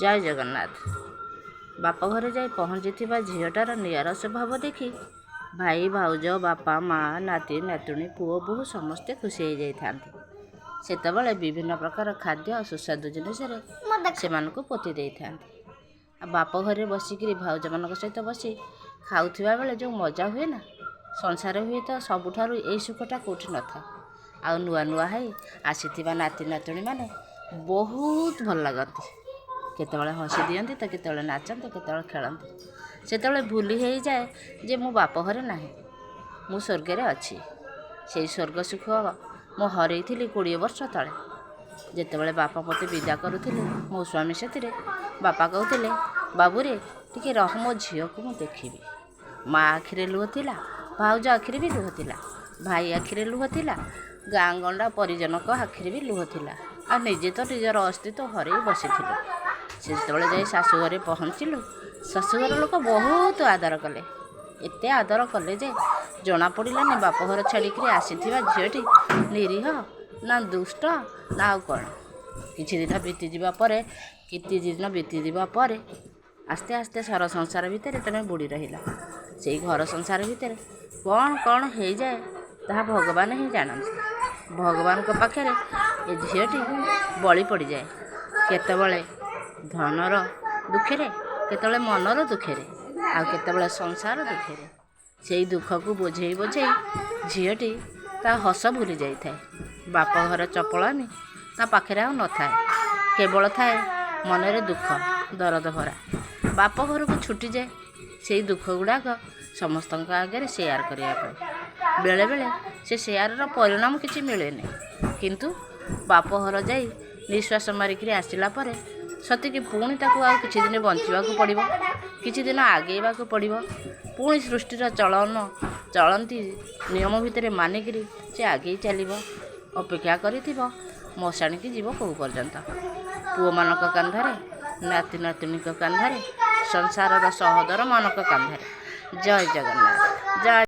ଜୟ ଜଗନ୍ନାଥ। ବାପଘରେ ଯାଇ ପହଞ୍ଚିଥିବା ଝିଅଟାର ନିଆରା ସ୍ୱଭାବ ଦେଖି ଭାଇ, ଭାଉଜ, ବାପା, ମା, ନାତି, ନାତୁଣୀ, ପୁଅ, ବୋହୂ ସମସ୍ତେ ଖୁସି ହେଇଯାଇଥାନ୍ତି। ସେତେବେଳେ ବିଭିନ୍ନ ପ୍ରକାର ଖାଦ୍ୟ, ସୁସ୍ୱାଦୁ ଜିନିଷରେ ସେମାନଙ୍କୁ ପୋତି ଦେଇଥାନ୍ତି। ଆଉ ବାପ ଘରେ ବସିକିରି ଭାଉଜମାନଙ୍କ ସହିତ ବସି ଖାଉଥିବା ବେଳେ ଯେଉଁ ମଜା ହୁଏ ନା, ସଂସାର ହୁଏ ତ ସବୁଠାରୁ ଏଇ ସୁଖଟା କେଉଁଠି ନଥାଏ। ଆଉ ନୂଆ ନୂଆ ହେଇ ଆସିଥିବା ନାତି ନାତୁଣୀମାନେ ବହୁତ ଭଲ ଲାଗନ୍ତି। କେତେବେଳେ ହସି ଦିଅନ୍ତି ତ କେତେବେଳେ ନାଚନ୍ତି, କେତେବେଳେ ଖେଳନ୍ତି। ସେତେବେଳେ ଭୁଲି ହେଇଯାଏ ଯେ ମୁଁ ବାପ ଘରେ ନାହିଁ, ମୁଁ ସ୍ୱର୍ଗରେ ଅଛି। ସେଇ ସ୍ୱର୍ଗ ସୁଖ ମୁଁ ହରେଇଥିଲି 20 ବର୍ଷ ତଳେ, ଯେତେବେଳେ ବାପା ମୋତେ ବିଦା କରୁଥିଲେ ମୋ ସ୍ୱାମୀ ସାଥିରେ। ବାପା କହୁଥିଲେ, "ବାବୁରେ, ଟିକେ ରହ, ମୋ ଝିଅକୁ ମୁଁ ଦେଖିବି।" ମା ଆଖିରେ ଲୁହ ଥିଲା, ଭାଉଜ ଆଖିରେ ବି ଲୁହ ଥିଲା, ଭାଇ ଆଖିରେ ଲୁହ ଥିଲା, ଗାଁ ଗଣ୍ଡା ପରିଜନଙ୍କ ଆଖିରେ ବି ଲୁହ ଥିଲା। ଆଉ ନିଜେ ତ ନିଜର ଅସ୍ତିତ୍ୱ ହରେଇ ବସିଥିଲୁ। ସେ ଯେତେବେଳେ ଯାଇ ଶାଶୁଘରେ ପହଞ୍ଚିଲୁ, ଶାଶୁଘର ଲୋକ ବହୁତ ଆଦର କଲେ। ଏତେ ଆଦର କଲେ ଯେ ଜଣାପଡ଼ିଲାନି ବାପଘର ଛାଡ଼ିକିରି ଆସିଥିବା ଝିଅଟି ନିରୀହ ନା ଦୁଷ୍ଟ ନା ଆଉ କ'ଣ। କିଛି ଦିନ ବିତିଯିବା ପରେ ଆସ୍ତେ ଆସ୍ତେ ଘର ସଂସାର ଭିତରେ ତମେ ବୁଡ଼ି ରହିଲ। ସେଇ ଘର ସଂସାର ଭିତରେ କ'ଣ କ'ଣ ହେଇଯାଏ, ତାହା ଭଗବାନ ହିଁ ଜାଣନ୍ତି। ଭଗବାନଙ୍କ ପାଖରେ ଏ ଝିଅଟି ବଳି ପଡ଼ିଯାଏ, କେତେବେଳେ ଧନର ଦୁଃଖରେ, କେତେବେଳେ ମନର ଦୁଃଖରେ, ଆଉ କେତେବେଳେ ସଂସାର ଦୁଃଖରେ। ସେଇ ଦୁଃଖକୁ ବୋଝେଇ ବୋଝେଇ ଝିଅଟି ତା ହସ ଭୁଲି ଯାଇଥାଏ। ବାପଘର ଚପଳାମି ତା ପାଖରେ ଆଉ ନଥାଏ, କେବଳ ଥାଏ ମନରେ ଦୁଃଖ ଦରଦ ଭରା। ବାପ ଘରକୁ ଛୁଟିଯାଏ ସେଇ ଦୁଃଖ ଗୁଡ଼ାକ ସମସ୍ତଙ୍କ ଆଗରେ ସେୟାର କରିବା ପାଇଁ। ବେଳେବେଳେ ସେ ସେୟାରର ପରିଣାମ କିଛି ମିଳେନି, କିନ୍ତୁ ବାପଘର ଯାଇ ନିଶ୍ୱାସ ମାରିକିରି ଆସିଲା ପରେ ସତିକି ପୁଣି ତାକୁ ଆଉ କିଛି ଦିନ ବଞ୍ଚିବାକୁ ପଡ଼ିବ, କିଛି ଦିନ ଆଗେଇବାକୁ ପଡ଼ିବ। ପୁଣି ସୃଷ୍ଟିର ଚଳନ ଚଳନ୍ତି ନିୟମ ଭିତରେ ମାନିକିରି ସେ ଆଗେଇ ଚାଲିବ। ଅପେକ୍ଷା କରିଥିବ ମଶାଣିକି ଯିବ କେଉଁ ପର୍ଯ୍ୟନ୍ତ, ପୁଅମାନଙ୍କ କାନ୍ଧରେ, ନାତି ନାତୁଣୀଙ୍କ କାନ୍ଧରେ, ସଂସାରର ସହୋଦରମାନଙ୍କ କାନ୍ଧରେ। ଜୟ ଜଗନ୍ନାଥ, ଜୟ।